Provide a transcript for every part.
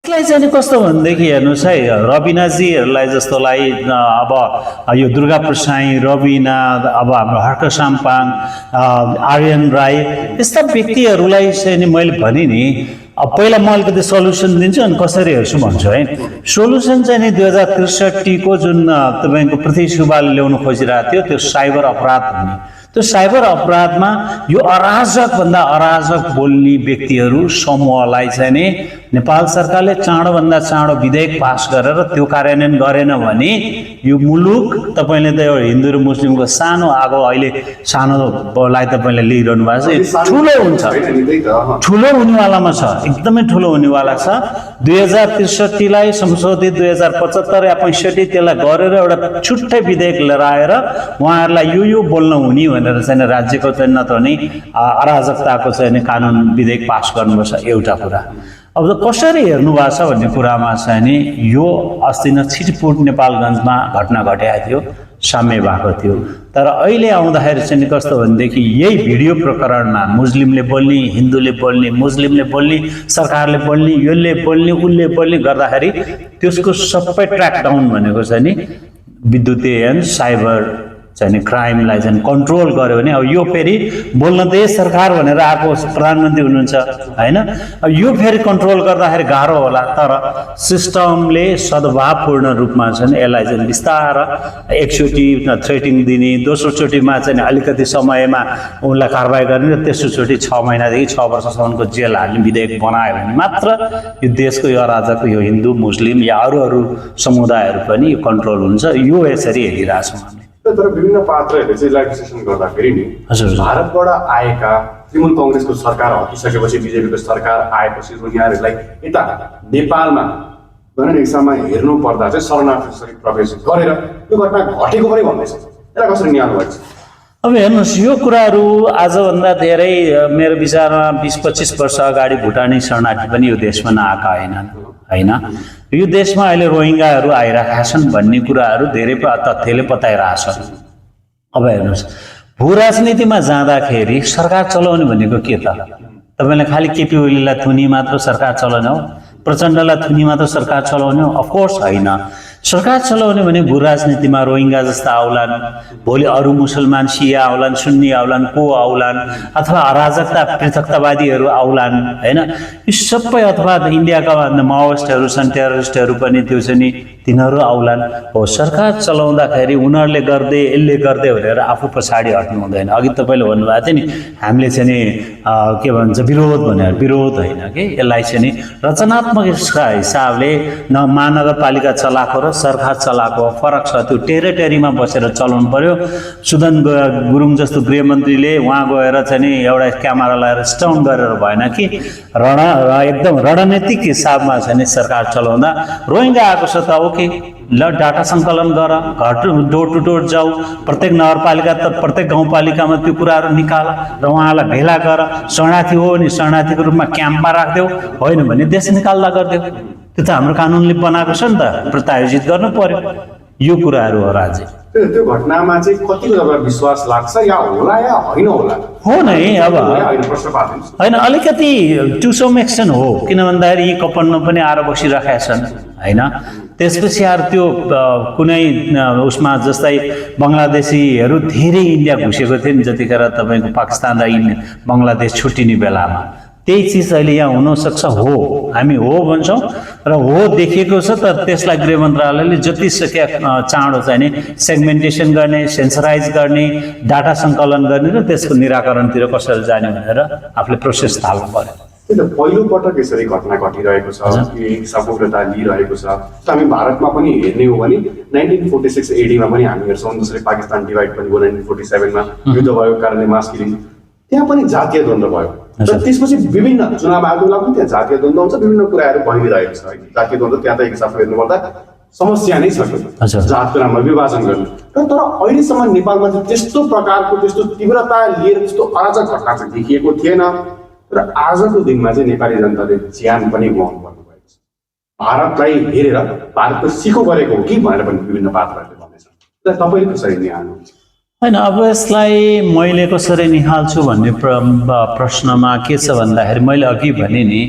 यसलाई चाहिँ कस्तो भनेदेखि हेर्नुहोस् है, रविनाजीहरूलाई जस्तोलाई अब यो दुर्गा प्रसाई, रविना, अब हाम्रो हर्क साम्पाङ, आर्यन राई, यस्ता व्यक्तिहरूलाई चाहिँ मैले भने नि अब पहिला म अलिकति सल्युसन दिन्छु अनि कसरी हेर्छु भन्छु है। सोल्युसन चाहिँ नि 2063 को जुन तपाईँको पृथ्वी सुब्बाले ल्याउन खोजिरहेको थियो त्यो साइबर अपराध भन्ने, त्यो साइबर अपराधमा यो अराजक भन्दा अराजक बोल्ने व्यक्तिहरू समूहलाई चाहिँ नि नेपाल सरकारले चाँडोभन्दा चाँडो विधेयक पास गरेर त्यो कार्यान्वयन गरेन भने यो मुलुक तपाईँले त एउटा हिन्दू र मुस्लिमको सानो आगो अहिले सानोलाई तपाईँले लिइरहनु भएको छ, ठुलो हुन्छ, ठुलो हुनेवालामा छ, एकदमै ठुलो हुनेवाला छ। 2063 संशोधित 2075 या 65 त्यसलाई गरेर एउटा छुट्टै विधेयक लिएर आएर उहाँहरूलाई यो बोल्न हुने भनेर चाहिँ राज्यको चाहिँ नत्र नि अराजकताको चाहिँ कानुन विधेयक पास गर्नुपर्छ एउटा कुरा। अब कसरी हेर्नु भएको छ भन्ने कुरामा चाहिँ नि यो अस्ति न छिटपुट नेपालगञ्जमा घटना घटेको थियो, साम्य भएको थियो। तर अहिले आउँदाखेरि चाहिँ कस्तो भनेदेखि यही भिडियो प्रकरणमा मुस्लिमले बोल्ने, हिन्दूले बोल्ने, मुस्लिमले बोल्ने, सरकारले बोल्ने, यसले बोल्ने, उसले बोल्ने गर्दाखेरि त्यसको सबै ट्र्याक डाउन भनेको चाहिँ नि विद्युतीय साइबर चाहिँ क्राइमलाई चाहिँ कन्ट्रोल गर्यो भने अब यो फेरि बोल्न त सरकार भनेर आएको प्रधानमन्त्री हुनुहुन्छ हैन, अब यो फेरि कन्ट्रोल गर्दाखेरि गाह्रो होला। तर सिस्टमले सद्भावपूर्ण रूपमा चाहिँ यसलाई चाहिँ बिस्तार एकचोटि थ्रेटिङ दिने, दोस्रो चोटिमा चाहिँ अलिकति समयमा उनलाई कारबाही गर्ने र तेस्रो चोटि 6 महिनादेखि 6 वर्षसम्मको जेल हाल्ने विधेयक बनायो भने मात्र यो देशको यो अराजक यो हिन्दू मुस्लिम या अरू समुदायहरू पनि यो कन्ट्रोल हुन्छ। यो यसरी हेरिरहेछौँ हामी। तर विभिन्न पात्रहरूले चाहिँ लाइभ सेसन गर्दाखेरि नि भारतबाट आएका तृणमूल कांग्रेसको सरकार हटिसकेपछि बिजेपीको सरकार आएपछि रोहिङ्गाहरूलाई यता नेपालमा गणना हिसाबमा हेर्नु पर्दा चाहिँ शरणार्थी प्रवेश गरेर यो घटना घटेको पनि भन्दैछ, यसलाई कसरी निहाल्नु भएको छ? अब हेर्नुहोस्, यो कुराहरू आजभन्दा धेरै मेरो विचारमा 20-25 वर्ष अगाडि भुटानी शरणार्थी पनि यो देशमा नआएका होइन। यो देशमा अहिले रोहिङ्गाहरू आइरहेका छन् भन्ने कुराहरू धेरै तथ्यले बताइरहेछन्। अब हेर्नुहोस्, भू राजनीतिमा जाँदाखेरि सरकार चलाउने भनेको के त? तपाईँले खालि केपी ओलीलाई थुनी मात्र सरकार चलाउने हो, प्रचण्डलाई थुनी मात्र सरकार चलाउने हो? अफकोर्स होइन। सरकार चलाउने भने भू राजनीतिमा रोहिङ्गा जस्ता आउलान्, भोलि अरू मुसलमान सिया आउलान्, सुन्नी आउलान्, को आउलान्, अथवा अराजकता पृथकतावादीहरू आउलान् होइन। यो सबै अथवा इन्डियाका माओइस्टहरू छन्, टेररिस्टहरू पनि त्यो चाहिँ नि तिनीहरू आउलान्। हो, सरकार चलाउँदाखेरि उनीहरूले गर्दै यसले गर्दै भनेर आफू पछाडि हट्नु हुँदैन। अघि तपाईँले भन्नुभएको थियो नि हामीले चाहिँ नि के भन्छ विरोध भनेर, विरोध होइन कि यसलाई चाहिँ नि रचनात्मक हिसाबले महानगरपालिका चलाएको र सरकार चलाएको फरक छ। त्यो टेरिटरीमा बसेर चलाउनु पर्यो। सुदन गुरुङ जस्तो गृहमन्त्रीले उहाँ गएर चाहिँ नि एउटा क्यामेरा लगाएर स्टाउन गरेर भएन कि एकदम रणनीतिक हिसाबमा चाहिँ नि सरकार चलाउँदा रोहिङ्गा आएको छ त ओके, ल डाटा सङ्कलन गर, घर डोर टु डोर जाऊ, प्रत्येक नगरपालिका त प्रत्येक गाउँपालिकामा त्यो कुराहरू निकाल र उहाँलाई भेला गर। शरणार्थी हो भने शरणार्थीको रूपमा क्याम्पमा राखिदेऊ, होइन भने देश निकाल्दा गरिदेऊ। त्यो त हाम्रो कानुनले बनाएको छ नि त, प्रत्यायोजित गर्नु पर्यो। यो कुराहरू हो राज्य। त्यो घटनामा चाहिँ कतिको तपाईलाई विश्वास लाग्छ या होला या होइन होला? हो नै, अब होइन अलिकति टु सम एक्सटेन्ट हो, किन भन्दाखेरि यी कपनमा पनि आएर बसिराखेका छन् होइन। त्यसपछि आएर त्यो कुनै उसमा जस्तै बङ्गलादेशीहरू धेरै इन्डिया घुसेको थिए नि जतिखेर तपाईँको पाकिस्तान र बङ्गलादेश छुट्टिने बेलामा, त्यही चिज अहिले यहाँ हुनसक्छ। हो, हामी हो भन्छौँ र हो देखिएको छ। तर त्यसलाई गृह मन्त्रालयले जति सके चाँडो चाहिँ नि सेगमेन्टेसन गर्ने, सेन्सराइज गर्ने, डाटा सङ्कलन गर्ने र त्यसको निराकरणतिर कसरी जाने भनेर आफूले प्रोसेस थाल्नु पर्यो। त्यो त पहिलोपटक यसरी घटना घटिरहेको छ, समग्रता लिइरहेको छ। हामी भारतमा पनि हेर्ने हो भने 1946 AD मा पनि हामी हेर्छौँ, जसरी पाकिस्तान डिभाइड पनि भयो 1947 मा, युद्ध भएको कारणले मास किलिङ, त्यहाँ पनि जातीय द्वन्द्व भयो। र त्यसपछि विभिन्न चुनाव आएको बेला पनि त्यहाँ जातीय द्वन्द्व हुन्छ, विभिन्न कुराहरू भइरहेको छ। जातीय द्वन्द्व त्यहाँ त एक हिसाबले हेर्नुपर्दा समस्या नै छ जातको नाममा विभाजन गर्नु। तर अहिलेसम्म नेपालमा चाहिँ त्यस्तो प्रकारको त्यस्तो तीव्रता लिएर त्यस्तो अराजक घटना चाहिँ देखिएको थिएन। र आजको दिनमा चाहिँ नेपाली जनताले ज्यान पनि गुमाउनु पर्नु भएको छ। भारतलाई हेरेर भारतको सिको गरेको हो कि भनेर पनि विभिन्न पात्रहरूले भन्दैछन्। तपाईँले कसरी निहाल्नुहुन्छ? होइन, अब यसलाई मैले कसरी निहाल्छु भन्ने प्रश्नमा के छ भन्दाखेरि मैले अघि भने नि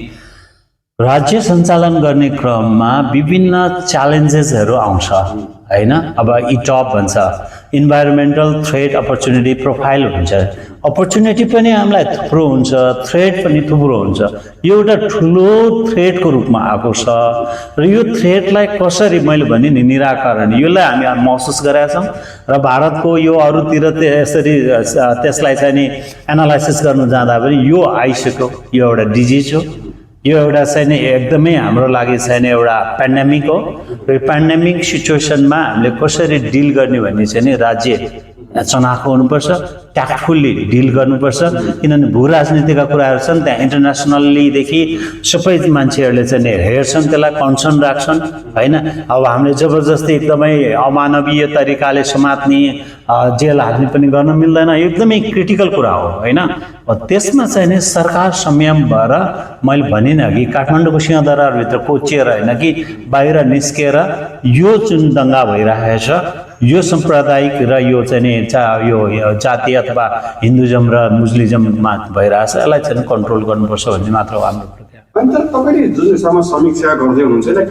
राज्य सञ्चालन गर्ने क्रममा विभिन्न च्यालेन्जेसहरू आउँछ हैन। अब इटप भन्छ, इन्भाइरोमेन्टल थ्रेट अपर्च्युनिटी प्रोफाइल हुन्छ। अपर्च्युनिटी पनि हामीलाई थुप्रो हुन्छ, थ्रेट पनि थुप्रो हुन्छ। यो एउटा ठुलो थ्रेटको रूपमा आएको छ र यो थ्रेटलाई कसरी मैले भने नि निराकरण, यसलाई हामी महसुस गरेका छौँ र भारतको यो अरूतिर यसरी त्यसलाई चाहिँ नि एनालाइसिस गर्नु जाँदा पनि यो आइसक्यो, यो एउटा डिजिज हो, यो एउटा चाहिँ नि एकदमै हाम्रो लागि चाहिँ नि एउटा पेन्डेमिक हो र यो पेन्डेमिक सिचुएसनमा हामीले कसरी डिल गर्ने भन्ने चाहिँ नि राज्य चनाखो हुनुपर्छ, ट्याक्टफुल्ली डिल गर्नुपर्छ। किनभने भू राजनीतिका कुराहरू छन् त्यहाँ, इन्टरनेसनल्लीदेखि सबै मान्छेहरूले चाहिँ नि हेर्छन्, त्यसलाई कन्सर्न राख्छन् हैन। अब हामीले जबरजस्ती एकदमै अमानवीय तरिकाले समात्ने, जेल हाल्ने पनि गर्न मिल्दैन, एकदमै क्रिटिकल कुरा हो हैन। त्यसमा चाहिँ नि सरकार संयम भएर मैले भनिनँ कि काठमाडौँको सिंहदरबारभित्र कोचिएर होइन कि बाहिर निस्केर यो जुन दङ्गा भइरहेछ यो साम्प्रदायिक र यो चाहिँ नि यो जातीय अथवा हिन्दुजम र मुस्लिममा भइरहेछ, यसलाई चाहिँ कन्ट्रोल गर्नुपर्छ भन्ने मात्र हो हाम्रो प्रक्रिया। अनि तर तपाईँले जुन हिसाबमा समीक्षा गर्दै हुनुहुन्छ यसलाई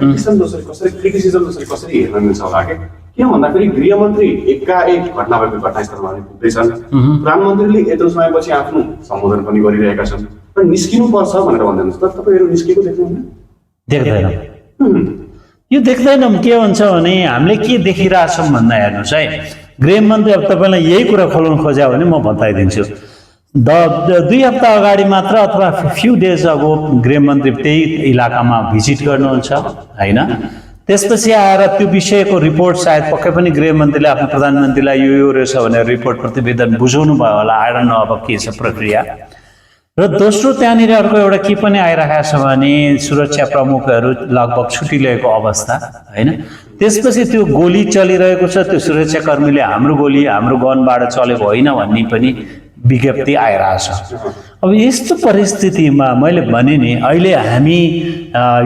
क्रिटिसिजम जसरी कसरी हेर्न मिल्छ होला कि? किन भन्दाखेरि गृहमन्त्री एकाएक घटना भएको घटनास्थलमा पुग्दैछन्, प्रधानमन्त्रीले यत्रो समयपछि आफ्नो सम्बोधन पनि गरिरहेका छन् र निस्किनुपर्छ भनेर भन्दैनस्, तर तपाईँहरू निस्केको देख्नुहुन्न? देख्दैनौँ, यो देख्दैनौँ। के हुन्छ भने हामीले के देखिरहेछौँ भन्दा हेर्नुहोस् है, गृहमन्त्री अब तपाईँलाई यही कुरा खोल्न खोज्यो भने म बताइदिन्छु। 2 हप्ता अगाडि मात्र अथवा फ्यु डेज अगो गृहमन्त्री त्यही इलाकामा भिजिट गर्नुहुन्छ हैन। त्यसपछि आएर त्यो विषयको रिपोर्ट सायद पक्कै पनि गृहमन्त्रीले आफ्नो प्रधानमन्त्रीलाई यो रहेछ भनेर रिपोर्ट प्रतिवेदन बुझाउनु भयो होला, आई डोन्ट नो अब के छ प्रक्रिया। र दोस्रो त्यहाँनिर अर्को एउटा के पनि आइरहेको छ भने सुरक्षा प्रमुखहरू लगभग छुट्टी लिएको अवस्था हैन। त्यसपछि त्यो गोली चलिरहेको छ, त्यो सुरक्षाकर्मीले हाम्रो गोली हाम्रो गनबाट चलेको होइन भन्ने पनि विज्ञप्ति आइरहेछ। अब यस्तो परिस्थितिमा मैले भने नि अहिले हामी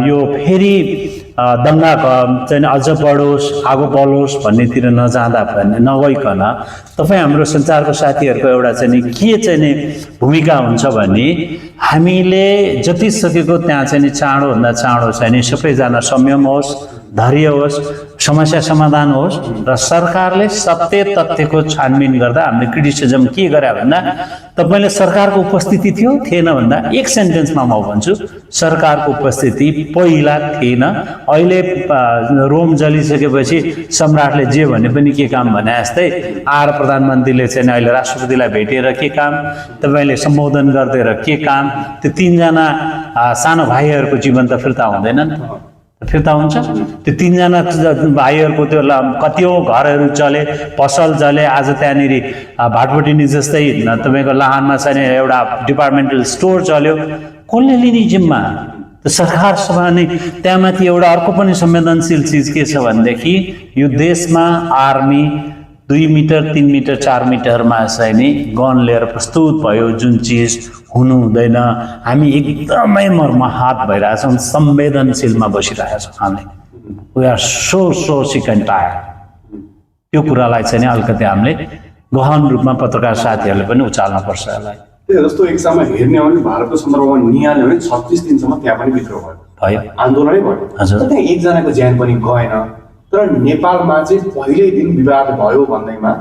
यो फेरि दङ्गा चाहिँ अझ बढोस्, आगो बढोस् भन्नेतिर नजाँदा पनि नगइकन तपाईँ हाम्रो सञ्चारको साथीहरूको एउटा चाहिँ नि के चाहिँ नि भूमिका हुन्छ भने हामीले जति सकेको त्यहाँ चाहिँ नि चाँडोभन्दा चाँडो चाहिँ नि सबैजना संयम होस्, धैर्य होस्, समस्या समाधान होस् र सरकारले सत्य तथ्यको छानबिन गर्दा हामीले क्रिटिसिजम के गरे भन्दा तपाईँले सरकारको उपस्थिति थियो थिएन भन्दा एक सेन्टेन्समा म भन्छु सरकारको उपस्थिति पहिला थिएन। अहिले रोम जलिसकेपछि सम्राटले जे भने पनि के काम भने जस्तै आएर प्रधानमन्त्रीले चाहिँ अहिले राष्ट्रपतिलाई भेटेर के काम, तपाईँले सम्बोधन गरिदिएर के काम, त्यो 3 जना सानो भाइहरूको जीवन त फिर्ता हुँदैन नि त, फिर्ता हुन्छ? त्यो 3 जना भाइहरूको त्यो कतिौँ घरहरू चले, पसल जले, आज त्यहाँनिर भाटबटिनी जस्तै तपाईँको लाहानमा चाहिँ एउटा डिपार्टमेन्टल स्टोर चल्यो, कसले लिने जिम्मा? त सरकार सभा नै। त्यहाँमाथि एउटा अर्को पनि संवेदनशील चिज के छ भनेदेखि यो देशमा आर्मी 2 मिटर 3 मिटर 4 मिटरमा चाहिँ नि गन लिएर प्रस्तुत भयो, जुन चिज हुनु हुँदैन। हामी एकदमै मर्माहत भइरहेछौँ, संवेदनशीलमा बसिरहेछौँ हामी। We are so sick and tired. त्यो कुरालाई चाहिँ नि अलिकति हामीले गहन रूपमा पत्रकार साथीहरूले पनि उचाल्नुपर्छ यसलाई। त्यही जस्तो एक समय हेर्ने हो भने भारतको सन्दर्भमा निहाल्यो भने 36 दिनसम्म त्यहाँ पनि विद्रोह भयो, आन्दोलनै भयो। त्यहाँ एकजनाको ज्यान पनि गएन। तर नेपालमा चाहिँ पहिल्यै दिन विवाद भयो भन्दैमा,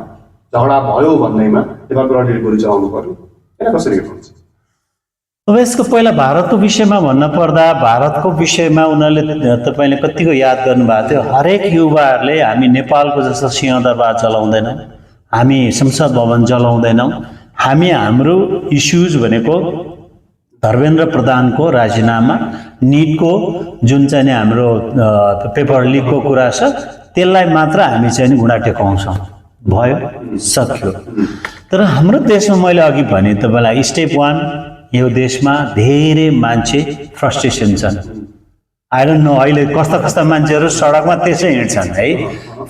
झगडा भयो भन्दैमा नेपालको रडीले गोली चलाउनु पर्यो, यसलाई कसरी हेर्नुहुन्छ? अब यसको पहिला भारतको विषयमा भन्न पर्दा भारतको विषयमा उनीहरूले तपाईँले कतिको याद गर्नुभएको थियो, हरेक युवाहरूले हामी नेपालको जस्तो सिंहदरबार जलाउँदैनौँ, हामी संसद भवन जलाउँदैनौँ, हामी हाम्रो इस्युज भनेको धर्मेन्द्र प्रधानको राजीनामा, निटको जुन चाहिँ नि हाम्रो पेपर लिकको कुरा छ त्यसलाई मात्र हामी चाहिँ नि घुँडा टेकाउँछौँ, भयो सक्यो। तर हाम्रो देशमा मैले अघि भने तपाईँलाई स्टेप 1 यो देशमा धेरै मान्छे फ्रस्ट्रेसन छन्। आई डोन्ट नो अहिले कस्ता कस्ता मान्छेहरू सडकमा त्यसै हिँड्छन् है।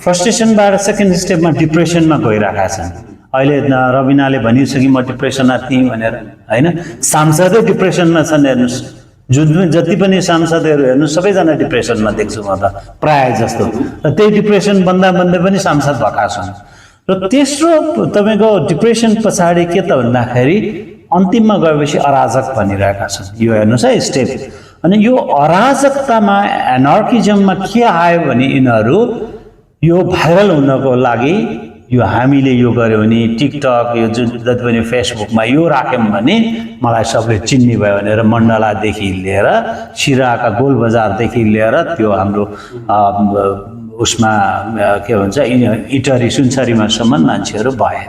फ्रस्ट्रेसनबाट सेकेन्ड स्टेपमा डिप्रेसनमा गइरहेका छन्। अहिले रविनाले भनिसक्यो म डिप्रेसनमा थिएँ भनेर हैन। सांसदै डिप्रेसनमा छन्, हेर्नुहोस् जति पनि सांसदहरू हेर्नु सबैजना डिप्रेसनमा देख्छु म त प्राय जस्तो। र त्यही डिप्रेसन भन्दा पनि सांसद भएका छन्। र तेस्रो तपाईँको डिप्रेसन पछाडि के त भन्दाखेरि अन्तिममा गएपछि अराजक बनिरहेका छन्। यो हेर्नुहोस् है स्टेप। अनि यो अराजकतामा एनार्किजममा के आयो भने यिनीहरू यो भाइरल हुनको लागि यो हामीले यो गर्यो भने टिकटक यो जुन जति पनि फेसबुकमा यो राख्यौँ भने मलाई सबले चिन्ने भयो भनेर मण्डलादेखि लिएर सिराका गोल बजारदेखि लिएर त्यो हाम्रो उसमा के भन्छ इटरी सुनसरीमासम्म मान्छेहरू भए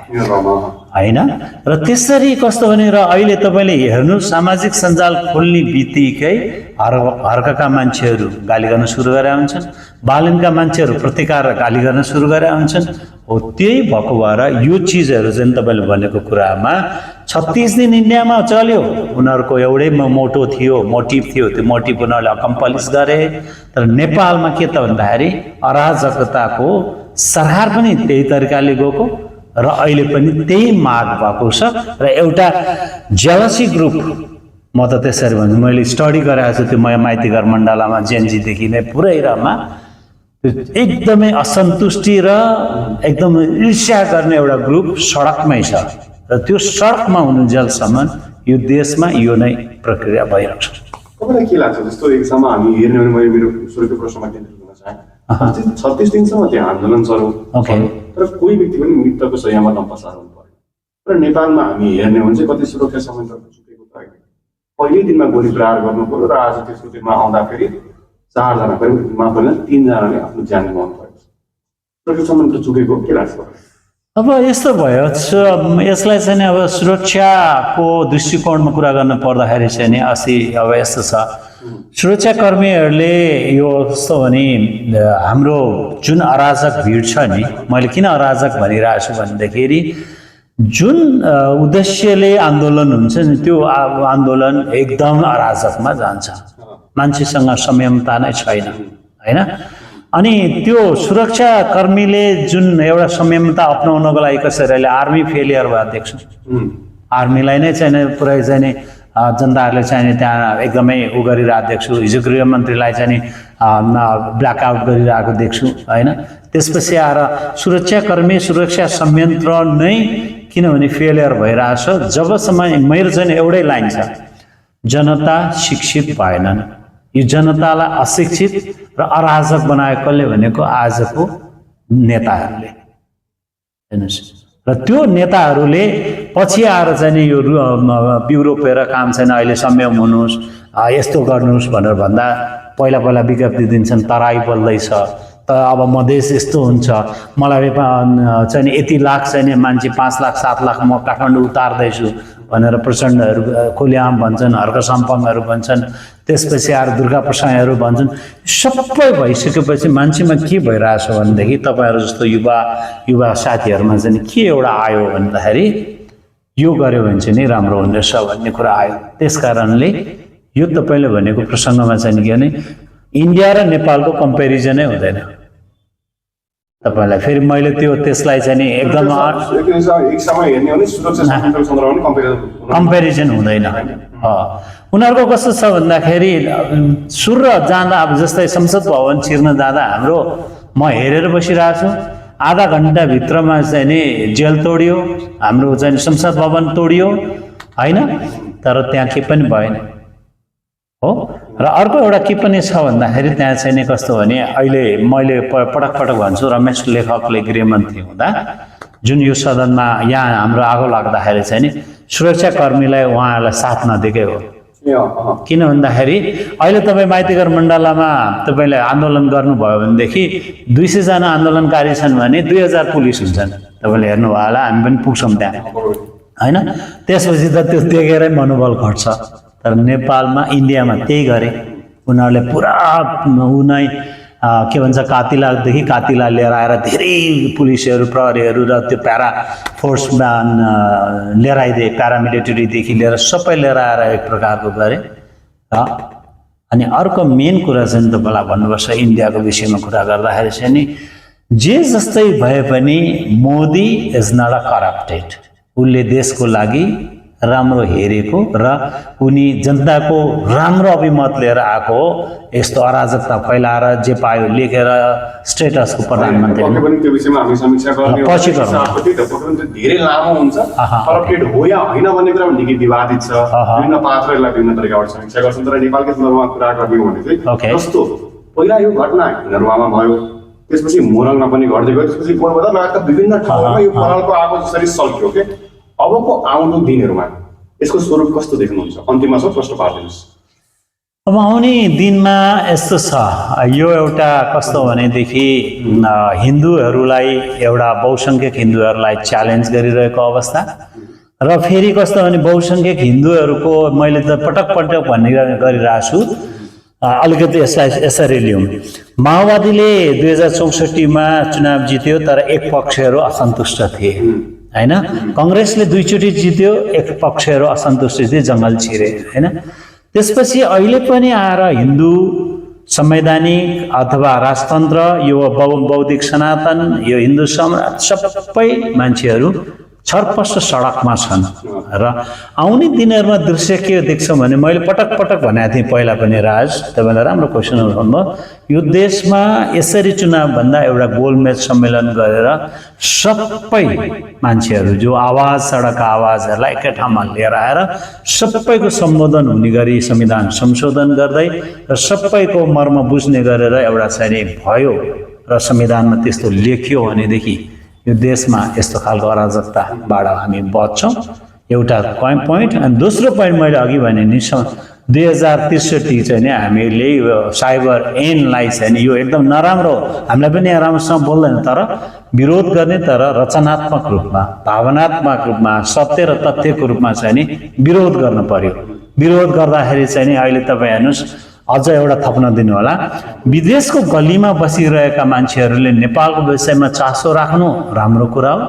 होइन र त्यसरी कस्तो भने र अहिले तपाईँले हेर्नु सामाजिक सञ्जाल खोल्ने बित्तिकै हर्कका मान्छेहरू गाली गर्न सुरु गरेका हुन्छन् बालनका मान्छेहरू प्रतिकार गाली गर्न सुरु गरेका हुन्छन् हो त्यही भएको भएर यो चिजहरू चाहिँ तपाईँले भनेको कुरामा 36 दिन इन्डियामा चल्यो उनीहरूको एउटै मोटो थियो मोटिभ थियो त्यो मोटिभ उनीहरूले अकम्प्लिस गरे तर नेपालमा के त भन्दाखेरि अराजकताको सरकार पनि त्यही तरिकाले गएको र अहिले पनि त्यही माग भएको छ र एउटा जेलसी ग्रुप म त त्यसरी भन्छु मैले स्टडी गराएको छु त्यो माइतीघर मण्डलामा जेनजीदेखि नै पुरै रमा एकदमै असन्तुष्टि र एकदम ईर्ष्या गर्ने एउटा ग्रुप सडकमै छ र त्यो सडकमा हुनुन्जेलसम्म यो देशमा यो नै प्रक्रिया भइरहेको छ तपाईँलाई के लाग्छ जस्तो एकसम्म हामी हेर्ने भने मैले मेरो सुरुको प्रश्नमा केन्द्रित हुन चाहे 36 दिनसम्म त्यहाँ आन्दोलन चल्यो तर कोही व्यक्ति पनि मृत्युको सयमा नपसार हुनु पर्यो र नेपालमा हामी हेर्ने हो भने चाहिँ कति सुरक्षा संयन्त्रको चुकेको त होइन पहिल्यै दिनमा गोली प्रहार गर्नु पर्यो र आज त्यसको दिनमा आउँदाखेरि 4 जना पनि माफ गर्न 3 जनाले आफ्नो ज्यान गुमाउनु पर्यो सुरक्षा संयन्त्र चुकेको के लाग्छ अब यस्तो भयो यसलाई चाहिँ नि अब सुरक्षाको दृष्टिकोणमा कुरा गर्नु पर्दाखेरि चाहिँ नि अस्ति अब यस्तो छ सुरक्षाकर्मीहरूले यो कस्तो भने हाम्रो जुन अराजक भिड छ नि मैले किन अराजक भनिरहेको छु भनेदेखि जुन उद्देश्यले आन्दोलन हुन्छ नि त्यो आन्दोलन एकदम अराजकमा जान्छ मान्छेसँग संयमता नै छैन हैन अनि त्यो सुरक्षाकर्मीले जुन एउटा संयमता अपनाउनको लागि कसरी अहिले आर्मी फेलियर भयो देख्छु आर्मीलाई नै चाहिँ पुरै चाहिँ जनताहरूले चाहिँ त्यहाँ एकदमै उ गरिरहेको देख्छु हिजो गृहमन्त्रीलाई चाहिँ ब्ल्याकआउट गरिरहेको देख्छु होइन त्यसपछि आएर सुरक्षाकर्मी सुरक्षा संयन्त्र नै किनभने फेलियर भइरहेछ जबसम्म मेरो चाहिँ एउटै लाइन छ जनता शिक्षित भएनन् यो जनतालाई अशिक्षित र अराजक बनाएको कसले भनेको आजको नेताहरूले हेर्नुहोस् र त्यो नेताहरूले पछि आएर चाहिँ यो बिउ रोपेर काम छैन अहिले संयम हुनुहोस् यस्तो गर्नुहोस् भनेर भन्दा पहिला पहिला विज्ञप्ति दिन्छन् तराई बल्दैछ त अब मधेस यस्तो हुन्छ मलाई चाहिँ यति लाख चाहिँ मान्छे 5 लाख 7 लाख म काठमाडौँ उतार्दैछु भनेर प्रचण्डहरू खुलेआम भन्छन् हर्क सम्पङहरू भन्छन् त्यसपछि आएर दुर्गा प्रसाईहरू भन्छन् सबै भइसकेपछि मान्छेमा के भइरहेछ भनेदेखि तपाईँहरू जस्तो युवा साथीहरूमा चाहिँ के एउटा आयो भन्दाखेरि यो गर्यो भने चाहिँ नि राम्रो हुनेछ भन्ने कुरा आयो त्यस कारणले यो तपाईँले भनेको प्रसङ्गमा चाहिँ के भने इन्डिया र नेपालको कम्पेरिजनै हुँदैन तपाईलाई फेरि मैले त्यसलाई चाहिँ नि एकदम एक समय हेर्ने हो भने सुरक्षा संयन्त्रसँग पनि कम्पेरिजन हुँदैन उनीहरूको कस्तो छ भन्दाखेरि सुर जाँदा अब जस्तै संसद भवन छिर्न जाँदा हाम्रो म हेरेर बसिरहेको छु आधा घण्टाभित्रमा चाहिँ नि जेल तोडियो हाम्रो चाहिँ संसद भवन तोडियो होइन तर त्यहाँ के पनि भएन हो र अर्को एउटा के पनि छ भन्दाखेरि त्यहाँ चाहिँ नि कस्तो भने अहिले मैले पटक पटक भन्छु रमेश लेखकले गृहमन्त्री हुँदा जुन यो सदनमा यहाँ हाम्रो आगो लाग्दाखेरि चाहिँ नि सुरक्षाकर्मीलाई उहाँहरूलाई साथ नदिएकै हो किन भन्दाखेरि अहिले तपाईँ माइतीघर मण्डलामा तपाईँले आन्दोलन गर्नुभयो भनेदेखि 200 जना आन्दोलनकारी छन् भने 2000 पुलिस हुन्छन् तपाईँले हेर्नुभयो होला हामी पनि पुग्छौँ त्यहाँ होइन त्यसपछि त त्यो देखेरै मनोबल घट्छ तर नेपालमा इन्डियामा त्यही गरे उनीहरूले पुरा उनै के भन्छ कातिलादेखि कातिला लिएर आएर धेरै पुलिसहरू प्रहरीहरू र त्यो प्यारा फोर्समा लिएर आइदिए प्यारामिलिटरीदेखि लिएर सबै लिएर आएर एक प्रकारको गरे अनि अर्को मेन कुरा चाहिँ तपाईँलाई भन्नुपर्छ इन्डियाको विषयमा कुरा गर्दाखेरि चाहिँ नि जे जस्तै भए पनि Modi is not a corrupted उसले देशको लागि राम्रो हेरेको र उनी जनताको राम्रो अभिमत लिएर आएको हो। यस्तो अराजकता फैलाएर जे पायो लेखेर स्टेटसको प्रधानमन्त्री पक्कै पनि त्यो विषयमा हामी समीक्षा गर्ने हो। पछि गरौँ। त्यही त, पक्कै पनि त्यो धेरै लामो हुन्छ, करप्टेड हो या होइन भन्ने कुरा निकै विवादित छ। विभिन्न पात्रहरूलाई विभिन्न तरिकाबाट समीक्षा गर्छन्, तर नेपालकै सन्दर्भमा कुरा गर्ने हो भने चाहिँ जस्तो पहिला यो घटना हिन्दुवामा भयो, त्यसपछि मोरङमा पनि घट्दै गयो, त्यसपछि पूर्वोत्तर लगायतका विभिन्न ठाउँमा यो परालको आगो जसरी सल्क्यो के अबको आउँदो दिनहरूमा यसको स्वरूप कस्तो देख्नुहुन्छ? अन्तिममा छ प्रश्न पार्दिनुहोस्। अब आउने दिनमा यस्तो छ, यो एउटा कस्तो भनेदेखि हिन्दूहरूलाई एउटा बहुसङ्ख्यक हिन्दूहरूलाई च्यालेन्ज गरिरहेको अवस्था र फेरि कस्तो भने बहुसङ्ख्यक हिन्दूहरूको मैले त पटक पटक भन्ने गरिरहेको छु। अलिकति यसरी लिउँ, माओवादीले 2064मा चुनाव जित्यो तर एक पक्षहरू असन्तुष्ट थिए हैन, कङ्ग्रेसले दुईचोटि जित्यो एक पक्षहरू असन्तुष्ट थिए, जङ्गल छिरे हैन। त्यसपछि अहिले पनि आएर हिन्दू संवैधानिक अथवा राजतन्त्र, यो बौद्धिक सनातन, यो हिन्दू सम्राट सबै मान्छेहरू छरपष्ट सडकमा छन् र आउने दिनहरूमा दृश्य के देख्छौँ भने मैले पटक पटक भनेको थिएँ पहिला पनि, राज तपाईँलाई राम्रो क्वेसन उठाउनु, यो देशमा यसरी चुनावभन्दा एउटा गोलमेज सम्मेलन गरेर सबै मान्छेहरू जो आवाज सडकका आवाजहरूलाई एकै ठाउँमा लिएर आएर सबैको सम्बोधन हुने गरी संविधान संशोधन गर्दै र सबैको मर्म बुझ्ने गरेर एउटा चाहिँ भयो र संविधानमा त्यस्तो लेखियो भनेदेखि यो देशमा यस्तो खालको अराजकताबाट हामी बच्छौँ। एउटा पोइन्ट। अनि दोस्रो पोइन्ट मैले अघि भने नि 2063 चाहिँ नि हामीले यो साइबर ऐनलाई चाहिँ नि यो एकदम नराम्रो, हामीलाई पनि राम्रोसँग बोल्दैन तर विरोध गर्ने, तर रचनात्मक रूपमा भावनात्मक रूपमा सत्य र तथ्यको रूपमा चाहिँ नि विरोध गर्न पर्यो। विरोध गर्दाखेरि चाहिँ नि अहिले तपाईँ हेर्नुहोस्, अझ एउटा थप्न दिनु होला, विदेशको गल्लीमा बसिरहेका मान्छेहरूले नेपालको विषयमा चासो राख्नु राम्रो कुरा हो,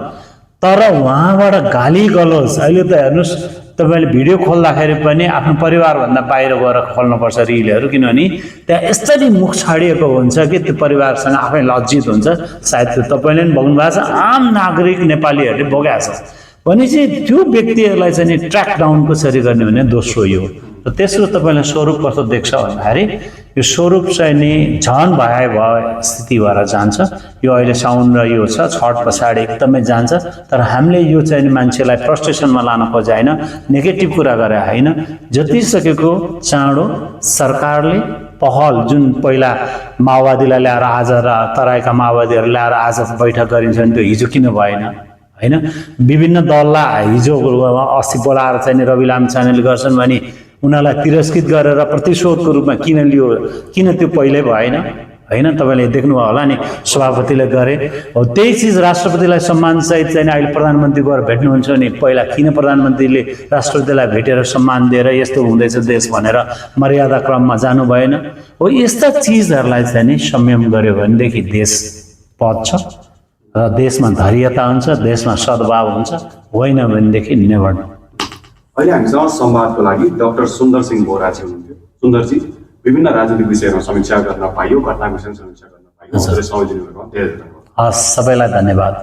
तर उहाँबाट गाली गलोज अहिले त हेर्नुहोस् तपाईँले भिडियो खोल्दाखेरि पनि आफ्नो परिवारभन्दा बाहिर गएर खोल्नुपर्छ रिलहरू, किनभने त्यहाँ यस्तरी मुख छाडिएको हुन्छ कि त्यो परिवारसँग आफै लज्जित हुन्छ। सायद त्यो तपाईँले पनि भोग्नु भएको छ, आम नागरिक नेपालीहरूले भोगेको छ भने चाहिँ त्यो व्यक्तिहरूलाई चाहिँ नि ट्र्याक डाउन कसरी गर्ने भने दोस्रो यो। र तेस्रो तपाईँलाई स्वरूप कस्तो देख्छ भन्दाखेरि यो स्वरूप चाहिँ नि झन भए स्थिति भएर जान्छ। यो अहिले साउन र यो छ, छठ पछाडि एकदमै जान्छ, तर हामीले यो चाहिँ मान्छेलाई फ्रस्ट्रेसनमा लान खोजेन, नेगेटिभ कुरा गरे होइन। जति सकेको चाँडो सरकारले पहल, जुन पहिला माओवादीलाई ल्याएर आज र तराईका माओवादीहरू ल्याएर आज बैठक गरिन्छ नि, त्यो हिजो किन भएन होइन। विभिन्न दललाई हिजो अस्ति बोलाएर चाहिँ नि रवि लामिछानेले गर्छन् भने उनीहरूलाई तिरस्कृत गरेर प्रतिशोधको रूपमा किन लियो, किन त्यो पहिल्यै भएन होइन। तपाईँले देख्नुभयो होला नि सभापतिले गरे हो त्यही चिज, राष्ट्रपतिलाई सम्मानसहित चाहिँ अहिले प्रधानमन्त्री गएर भेट्नुहुन्छ नि, पहिला किन प्रधानमन्त्रीले राष्ट्रपतिलाई भेटेर सम्मान दिएर यस्तो हुँदैछ देश भनेर मर्यादा क्रममा जानु भएन हो। यस्ता चिजहरूलाई चाहिँ नि संयम गर्यो भनेदेखि देश बच्छ र देशमा धैर्यता हुन्छ, देशमा सद्भाव हुन्छ, होइन भनेदेखि नेभर। अहिले हामीसँग संवादको लागि डाक्टर सुन्दर सिंह बोराजी हुनुहुन्थ्यो। सुन्दरजी, विभिन्न राजनीतिक विषयमा समीक्षा गर्न पाइयो, घटना विषयमा समीक्षा गर्न पाइयो, समय दिनुभएको धेरै धन्यवाद। हस्, सबैलाई धन्यवाद।